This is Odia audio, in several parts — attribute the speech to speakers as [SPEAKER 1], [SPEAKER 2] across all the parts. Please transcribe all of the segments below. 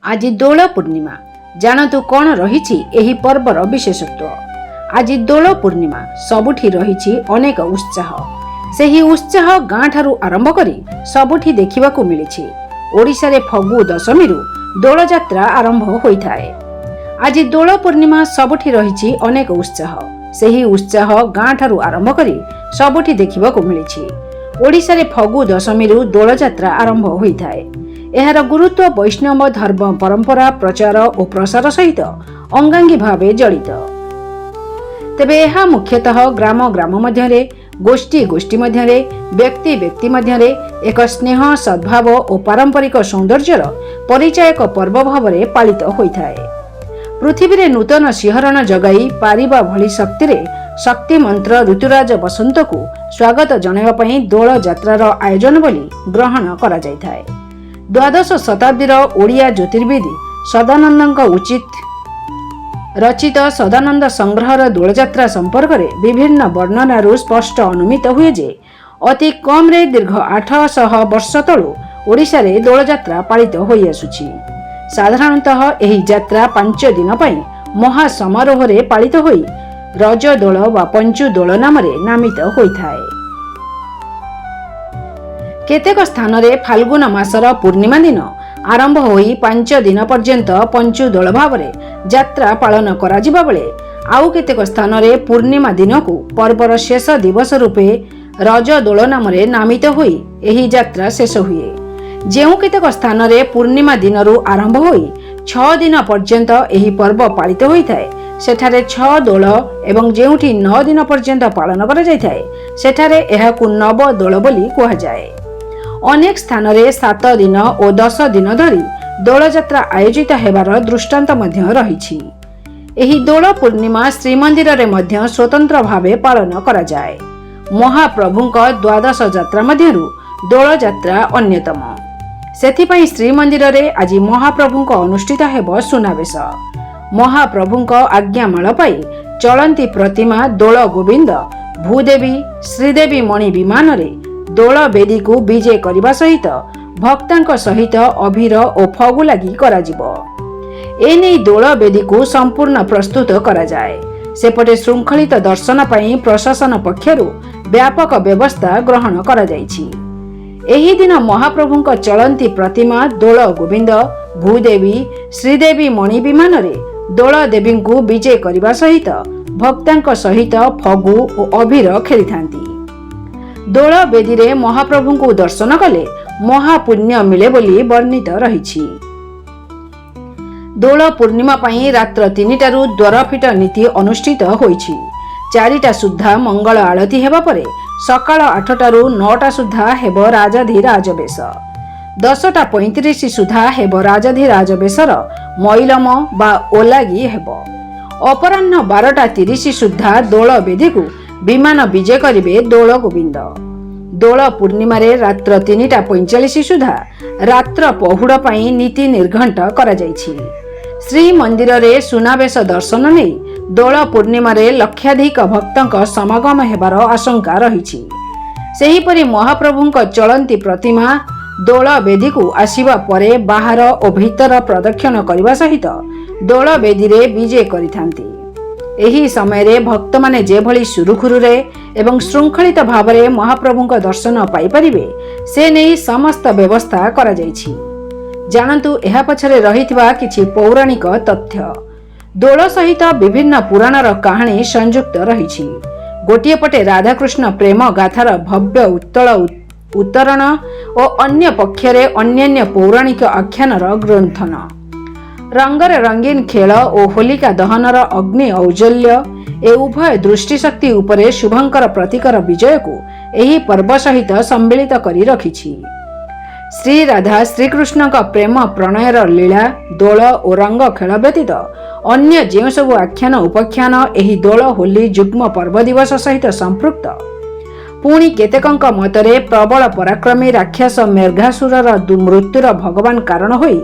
[SPEAKER 1] ଆଜି ଦୋଳ ପୂର୍ଣ୍ଣିମା। ଜାଣନ୍ତୁ କ'ଣ ରହିଛି ଏହି ପର୍ବର ବିଶେଷତ୍ୱ। ଆଜି ଦୋଳ ପୂର୍ଣ୍ଣିମା, ସବୁଠି ରହିଛି ଅନେକ ଉତ୍ସାହ। ସେହି ଉତ୍ସାହ ଗାଁଠାରୁ ଆରମ୍ଭ କରି ସବୁଠି ଦେଖିବାକୁ ମିଳିଛି। ଓଡ଼ିଶାରେ ଫଗୁ ଦଶମୀରୁ ଦୋଳଯାତ୍ରା ଆରମ୍ଭ ହୋଇଥାଏ। ଆଜି ଦୋଳ ପୂର୍ଣ୍ଣିମା, ସବୁଠି ରହିଛି ଅନେକ ଉତ୍ସାହ। ସେହି ଉତ୍ସାହ ଗାଁଠାରୁ ଆରମ୍ଭ କରି ସବୁଠି ଦେଖିବାକୁ ମିଳିଛି। ଓଡ଼ିଶାରେ ଫଗୁ ଦଶମୀରୁ ଦୋଳଯାତ୍ରା ଆରମ୍ଭ ହୋଇଥାଏ। ଏହାର ଗୁରୁତ୍ୱ ବୈଷ୍ଣବ ଧର୍ମ ପରମ୍ପରା ପ୍ରଚାର ଓ ପ୍ରସାର ସହିତ ଅଙ୍ଗାଙ୍ଗୀ ଭାବେ ଜଡ଼ିତ। ତେବେ ଏହା ମୁଖ୍ୟତଃ ଗ୍ରାମ ଗ୍ରାମ ମଧ୍ୟରେ, ଗୋଷ୍ଠୀ ଗୋଷ୍ଠୀ ମଧ୍ୟରେ, ବ୍ୟକ୍ତି ବ୍ୟକ୍ତି ମଧ୍ୟରେ ଏକ ସ୍ନେହ, ସଦ୍ଭାବ ଓ ପାରମ୍ପରିକ ସୌନ୍ଦର୍ଯ୍ୟର ପରିଚାୟକ ପର୍ବ ଭାବରେ ପାଳିତ ହୋଇଥାଏ। ପୃଥିବୀରେ ନୂତନ ଶିହରଣ ଜଗାଇ ପାରିବା ଭଳି ଶକ୍ତିରେ ଶକ୍ତି ମନ୍ତ୍ର ଋତୁରାଜ ବସନ୍ତକୁ ସ୍ୱାଗତ ଜଣାଇବା ପାଇଁ ଦୋଳ ଯାତ୍ରାର ଆୟୋଜନ ବୋଲି ଗ୍ରହଣ କରାଯାଇଥାଏ। ଦ୍ୱାଦଶ ଶତାବ୍ଦୀର ଓଡ଼ିଆ ଜ୍ୟୋତିର୍ବିଦ ସଦାନନ୍ଦଙ୍କ ଉଚିତ ରଚିତ ସଦାନନ୍ଦ ସଂଗ୍ରହର ଦୋଳଯାତ୍ରା ସମ୍ପର୍କରେ ବିଭିନ୍ନ ବର୍ଣ୍ଣନାରୁ ସ୍ପଷ୍ଟ ଅନୁମିତ ହୁଏ ଯେ ଅତି କମ୍ରେ ଦୀର୍ଘ 800 ବର୍ଷ ତଳୁ ଓଡ଼ିଶାରେ ଦୋଳଯାତ୍ରା ପାଳିତ ହୋଇଆସୁଛି। ସାଧାରଣତଃ ଏହି ଯାତ୍ରା 5 ଦିନ ପାଇଁ ମହା ସମାରୋହରେ ପାଳିତ ହୋଇ ରଜ ଦୋଳ ବା ପଞ୍ଚୁ ଦୋଳ ନାମରେ ନାମିତ ହୋଇଥାଏ। କେତେକ ସ୍ଥାନରେ ଫାଲ୍ଗୁନ ମାସର ପୂର୍ଣ୍ଣିମା ଦିନ ଆରମ୍ଭ ହୋଇ 5 ଦିନ ପର୍ଯ୍ୟନ୍ତ ପଞ୍ଚୁ ଦୋଳ ଭାବରେ ଯାତ୍ରା ପାଳନ କରାଯିବା ବେଳେ ଆଉ କେତେକ ସ୍ଥାନରେ ପୂର୍ଣ୍ଣିମା ଦିନକୁ ପର୍ବର ଶେଷ ଦିବସ ରୂପେ ରଜ ଦୋଳ ନାମରେ ନାମିତ ହୋଇ ଏହି ଯାତ୍ରା ଶେଷ ହୁଏ। ଯେଉଁ କେତେକ ସ୍ଥାନରେ ପୂର୍ଣ୍ଣିମା ଦିନରୁ ଆରମ୍ଭ ହୋଇ 6 ଦିନ ପର୍ଯ୍ୟନ୍ତ ଏହି ପର୍ବ ପାଳିତ ହୋଇଥାଏ, ସେଠାରେ ଛଅ ଦୋଳ ଏବଂ ଯେଉଁଠି 9 ଦିନ ପର୍ଯ୍ୟନ୍ତ ପାଳନ କରାଯାଇଥାଏ, ସେଠାରେ ଏହାକୁ ନବ ଦୋଳ ବୋଲି କୁହାଯାଏ। ଅନେକ ସ୍ଥାନରେ 7 ଦିନ ଓ 10 ଦିନ ଧରି ଦୋଳଯାତ୍ରା ଆୟୋଜିତ ହେବାର ଦୃଷ୍ଟାନ୍ତ ମଧ୍ୟ ରହିଛି। ଏହି ଦୋଳ ପୂର୍ଣ୍ଣିମା ଶ୍ରୀମନ୍ଦିରରେ ମଧ୍ୟ ସ୍ୱତନ୍ତ୍ର ଭାବେ ପାଳନ କରାଯାଏ। ମହାପ୍ରଭୁଙ୍କ ଦ୍ୱାଦଶ ଯାତ୍ରା ମଧ୍ୟରୁ ଦୋଳଯାତ୍ରା ଅନ୍ୟତମ। ସେଥିପାଇଁ ଶ୍ରୀମନ୍ଦିରରେ ଆଜି ମହାପ୍ରଭୁଙ୍କ ଅନୁଷ୍ଠିତ ହେବ ସୁନାବେଶ। ମହାପ୍ରଭୁଙ୍କ ଆଜ୍ଞାମାଳ ପାଇ ଚଳନ୍ତି ପ୍ରତିମା ଦୋଳ ଗୋବିନ୍ଦ ଭୂଦେବୀ ଶ୍ରୀଦେବୀ ମଣି ବିମାନରେ ଦୋଳ ବେଦୀକୁ ବିଜେ କରିବା ସହିତ ଭକ୍ତଙ୍କ ସହିତ ଅଭିର ଓ ଫଗୁ ଲାଗି କରାଯିବ। ଏନେଇ ଦୋଳ ବେଦୀକୁ ସମ୍ପୂର୍ଣ୍ଣ ପ୍ରସ୍ତୁତ କରାଯାଏ। ସେପଟେ ଶୃଙ୍ଖଳିତ ଦର୍ଶନ ପାଇଁ ପ୍ରଶାସନ ପକ୍ଷରୁ ବ୍ୟାପକ ବ୍ୟବସ୍ଥା ଗ୍ରହଣ କରାଯାଇଛି। ଏହି ଦିନ ମହାପ୍ରଭୁଙ୍କ ଚଳନ୍ତି ପ୍ରତିମା ଦୋଳ ଗୋବିନ୍ଦ ଭୂଦେବୀ ଶ୍ରୀଦେବୀ ମଣି ବିମାନରେ ଦୋଳ ଦେବୀଙ୍କୁ ବିଜେ କରିବା ସହିତ ଭକ୍ତଙ୍କ ସହିତ ଫଗୁ ଓ ଅଭିର ଖେଳିଥାନ୍ତି। ଦୋଳ ବେଦୀରେ ମହାପ୍ରଭୁଙ୍କୁ ଦର୍ଶନ କଲେ ମହାପୁଣ୍ୟ ମିଳେ ବୋଲି ବର୍ଣ୍ଣିତ ରହିଛି। ଦୋଳ ପୂର୍ଣ୍ଣିମା ପାଇଁ ରାତ୍ର 3ଟାରୁ ଦ୍ୱାରଫିଟ ନୀତି ଅନୁଷ୍ଠିତ ହୋଇଛି। 4ଟା ସୁଦ୍ଧା ମଙ୍ଗଳ ଆଳତି ହେବା ପରେ ସକାଳ 8ଟାରୁ 9ଟା ସୁଦ୍ଧା ହେବ ରାଜାଧିରାଜ ବେଶ। 10ଟା 35 ସୁଦ୍ଧା ହେବ ରାଜାଧିରାଜ ବେଶର ମଇଲମ ବା ଓଲାଗି ହେବ। ଅପରାହ୍ନ 12ଟା 30 ସୁଦ୍ଧା ଦୋଳ ବେଦୀକୁ ବିମାନ ବିଜେ କରିବେ ଦୋଳ ଗୋବିନ୍ଦ। ଦୋଳ ପୂର୍ଣ୍ଣିମାରେ ରାତ୍ର 3ଟା 45 ସୁଦ୍ଧା ରାତ୍ର ପହୁଡ଼ ପାଇଁ ନୀତି ନିର୍ଘଣ୍ଟ କରାଯାଇଛି। ଶ୍ରୀମନ୍ଦିରରେ ସୁନାବେଶ ଦର୍ଶନ ନେଇ ଦୋଳ ପୂର୍ଣ୍ଣିମାରେ ଲକ୍ଷାଧିକ ଭକ୍ତଙ୍କ ସମାଗମ ହେବାର ଆଶଙ୍କା ରହିଛି। ସେହିପରି ମହାପ୍ରଭୁଙ୍କ ଚଳନ୍ତି ପ୍ରତିମା ଦୋଳ ବେଦୀକୁ ଆସିବା ପରେ ବାହାର ଓ ଭିତର ପ୍ରଦକ୍ଷିଣ କରିବା ସହିତ ଦୋଳ ବେଦୀରେ ବିଜେ କରିଥାନ୍ତି। ଏହି ସମୟରେ ଭକ୍ତମାନେ ଯେଭଳି ସୁରୁଖୁରୁରେ ଏବଂ ଶୃଙ୍ଖଳିତ ଭାବରେ ମହାପ୍ରଭୁଙ୍କ ଦର୍ଶନ ପାଇପାରିବେ, ସେ ନେଇ ସମସ୍ତ ବ୍ୟବସ୍ଥା କରାଯାଇଛି। ଜାଣନ୍ତୁ ଏହା ପଛରେ ରହିଥିବା କିଛି ପୌରାଣିକ ତଥ୍ୟ। ଦୋଳ ସହିତ ବିଭିନ୍ନ ପୁରାଣର କାହାଣୀ ସଂଯୁକ୍ତ ରହିଛି। ଗୋଟିଏ ପଟେ ରାଧାକୃଷ୍ଣ ପ୍ରେମ ଗାଥାର ଭବ୍ୟ ଉତ୍ତଳ ଉତ୍ତରଣ ଓ ଅନ୍ୟ ପକ୍ଷରେ ଅନ୍ୟାନ୍ୟ ପୌରାଣିକ ଆଖ୍ୟାନର ଗ୍ରନ୍ଥନ। ରଙ୍ଗରେ ରଙ୍ଗୀନ ଖେଳ ଓ ହୋଲିକା ଦହନର ଅଗ୍ନି ଔଜ୍ଜ୍ୱଲ୍ୟ ଏ ଉଭୟ ଦୃଷ୍ଟିଶକ୍ତି ଉପରେ ଶୁଭଙ୍କର ପ୍ରତୀକର ବିଜୟକୁ ଏହି ପର୍ବ ସହିତ ସମ୍ମିଳିତ କରି ରଖିଛି। ଶ୍ରୀ ରାଧା ଶ୍ରୀକୃଷ୍ଣଙ୍କ ପ୍ରେମ ପ୍ରଣୟର ଲୀଳା, ଦୋଳ ଓ ରଙ୍ଗ ଖେଳ ବ୍ୟତୀତ ଅନ୍ୟ ଯେଉଁସବୁ ଆଖ୍ୟାନ ଉପାଖ୍ୟାନ ଏହି ଦୋଳ ହୋଲି ଯୁଗ୍ମ ପର୍ବ ଦିବସ ସହିତ ସମ୍ପୃକ୍ତ। ପୁଣି କେତେକଙ୍କ ମତରେ ପ୍ରବଳ ପରାକ୍ରମୀ ରାକ୍ଷସ ମେଘାସୁରର ମୃତ୍ୟୁର ଭଗବାନ କାରଣ ହୋଇ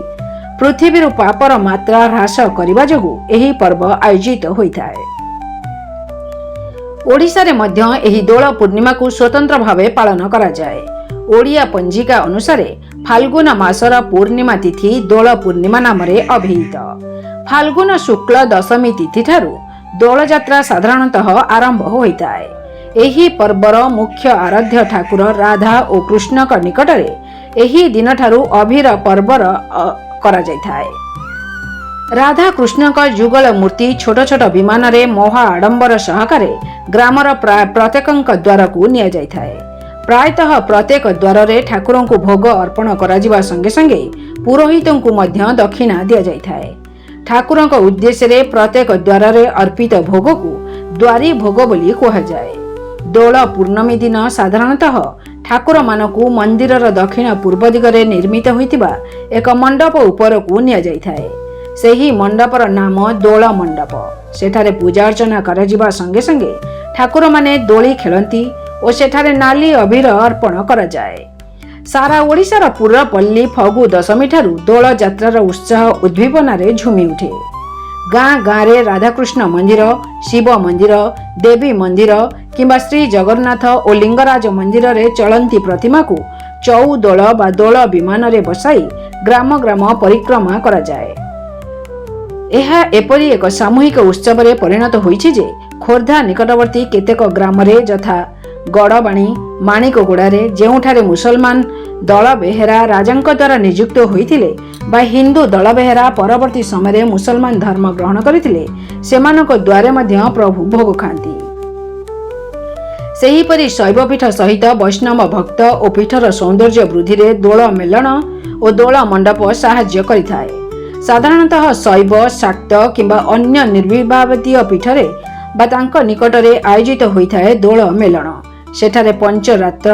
[SPEAKER 1] ପୃଥିବୀରୁ ପାପର ମାତ୍ରା ହ୍ରାସ କରିବା ଯୋଗୁଁ ଏହି ପର୍ବ ଆୟୋଜିତ ହୋଇଥାଏ। ଓଡ଼ିଶାରେ ମଧ୍ୟ ଏହି ଦୋଳ ପୂର୍ଣ୍ଣିମାକୁ ସ୍ୱତନ୍ତ୍ର ଭାବେ ପାଳନ କରାଯାଏ। ଓଡ଼ିଆ ପଞ୍ଜିକା ଅନୁସାରେ ଫାଲ୍ଗୁନ ମାସର ପୂର୍ଣ୍ଣିମା ତିଥି ଦୋଳ ପୂର୍ଣ୍ଣିମା ନାମରେ ଅଭିହିତ। ଫାଲ୍ଗୁନ ଶୁକ୍ଳ ଦଶମୀ ତିଥିଠାରୁ ଦୋଳଯାତ୍ରା ସାଧାରଣତଃ ଆରମ୍ଭ ହୋଇଥାଏ। ଏହି ପର୍ବର ମୁଖ୍ୟ ଆରାଧ୍ୟ ଠାକୁର ରାଧା ଓ କୃଷ୍ଣଙ୍କ ନିକଟରେ ଏହି ଦିନଠାରୁ ଅଭିର ପର୍ବର କରାଯାଇଥାଏ। ରାଧା କୃଷ୍ଣଙ୍କ ଯୁଗଳ ମୂର୍ତ୍ତି ଛୋଟ ଛୋଟ ବିମାନରେ ମହା ଆଡମ୍ବର ସହକାରେ ଗ୍ରାମର ପ୍ରାୟ ପ୍ରତ୍ୟେକଙ୍କ ଦ୍ୱାରକୁ ନିଆଯାଇଥାଏ। ପ୍ରାୟତଃ ପ୍ରତ୍ୟେକ ଦ୍ୱାରରେ ଠାକୁରଙ୍କୁ ଭୋଗ ଅର୍ପଣ କରାଯିବା ସଙ୍ଗେ ସଙ୍ଗେ ପୁରୋହିତଙ୍କୁ ମଧ୍ୟ ଦକ୍ଷିଣା ଦିଆଯାଇଥାଏ। ଠାକୁରଙ୍କ ଉଦ୍ଦେଶ୍ୟରେ ପ୍ରତ୍ୟେକ ଦ୍ୱାରରେ ଅର୍ପିତ ଭୋଗକୁ ଦ୍ୱାରୀ ଭୋଗ ବୋଲି କୁହାଯାଏ। ଦୋଳ ପୂର୍ଣ୍ଣମୀ ଦିନ ସାଧାରଣତଃ ଠାକୁରମାନଙ୍କୁ ମନ୍ଦିରର ଦକ୍ଷିଣ ପୂର୍ବ ଦିଗରେ ନିର୍ମିତ ହୋଇଥିବା ଏକ ମଣ୍ଡପ ଉପରକୁ ନିଆଯାଇଥାଏ। ସେହି ମଣ୍ଡପର ନାମ ଦୋଳ ମଣ୍ଡପ। ସେଠାରେ ପୂଜା ଅର୍ଚ୍ଚନା କରାଯିବା ସଙ୍ଗେ ସଙ୍ଗେ ଠାକୁରମାନେ ଦୋଳି ଖେଳନ୍ତି ଓ ସେଠାରେ ନାଲି ଅବିର ଅର୍ପଣ କରାଯାଏ। ସାରା ଓଡ଼ିଶାର ପୁରପଲ୍ଲୀ ଫଗୁ ଦଶମୀଠାରୁ ଦୋଳ ଯାତ୍ରାର ଉତ୍ସାହ ଉଦ୍ଦୀପନାରେ ଝୁମି ଉଠେ। ଗାଁ ଗାଁରେ ରାଧାକୃଷ୍ଣ ମନ୍ଦିର, ଶିବ ମନ୍ଦିର, ଦେବୀ ମନ୍ଦିର କିମ୍ବା ଶ୍ରୀ ଜଗନ୍ନାଥ ଓ ଲିଙ୍ଗରାଜ ମନ୍ଦିରରେ ଚଳନ୍ତି ପ୍ରତିମାକୁ ଚଉଦୋଳ ବା ଦୋଳ ବିମାନରେ ବସାଇ ଗ୍ରାମ ଗ୍ରାମ ପରିକ୍ରମା କରାଯାଏ। ଏହା ଏପରି ଏକ ସାମୂହିକ ଉତ୍ସବରେ ପରିଣତ ହୋଇଛି ଯେ ଖୋର୍ଦ୍ଧା ନିକଟବର୍ତ୍ତୀ କେତେକ ଗ୍ରାମରେ, ଯଥା ଗଡ଼ବାଣୀ, ମାଣିକଗୋଡ଼ାରେ, ଯେଉଁଠାରେ ମୁସଲମାନ ଦଳ ବେହେରା ରାଜାଙ୍କ ଦ୍ୱାରା ନିଯୁକ୍ତ ହୋଇଥିଲେ ବା ହିନ୍ଦୁ ଦଳ ବେହେରା ପରବର୍ତ୍ତୀ ସମୟରେ ମୁସଲମାନ ଧର୍ମ ଗ୍ରହଣ କରିଥିଲେ, ସେମାନଙ୍କ ଦ୍ୱାରେ ମଧ୍ୟ ପ୍ରଭୁ ଭୋଗ ଖାଆନ୍ତି। ସେହିପରି ଶୈବପୀଠ ସହିତ ବୈଷ୍ଣବ ଭକ୍ତ ଓ ପୀଠର ସୌନ୍ଦର୍ଯ୍ୟ ବୃଦ୍ଧିରେ ଦୋଳ ମେଲଣ ଓ ଦୋଳ ମଣ୍ଡପ ସାହାଯ୍ୟ କରିଥାଏ। ସାଧାରଣତଃ ଶୈବ, ଶାକ୍ତ କିମ୍ବା ଅନ୍ୟ ନିର୍ବିବାଦୀୟ ପୀଠରେ ବା ତାଙ୍କ ନିକଟରେ ଆୟୋଜିତ ହୋଇଥାଏ ଦୋଳ ମେଲଣ। ସେଠାରେ ପଞ୍ଚରାତ୍ର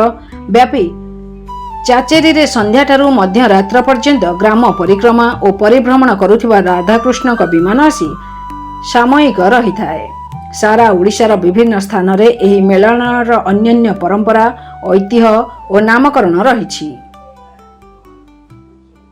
[SPEAKER 1] ବ୍ୟାପୀ ଚାଚେରୀରେ ସନ୍ଧ୍ୟାଠାରୁ ମଧ୍ୟରାତ୍ର ପର୍ଯ୍ୟନ୍ତ ଗ୍ରାମ ପରିକ୍ରମା ଓ ପରିଭ୍ରମଣ କରୁଥିବା ରାଧାକୃଷ୍ଣଙ୍କ ବିମାନ ଆସି ସାମୟିକ ରହିଥାଏ। ସାରା ଓଡ଼ିଶାର ବିଭିନ୍ନ ସ୍ଥାନରେ ଏହି ମେଳଣର ଅନ୍ୟାନ୍ୟ ପରମ୍ପରା, ଐତିହ୍ୟ ଓ ନାମକରଣ ରହିଛି।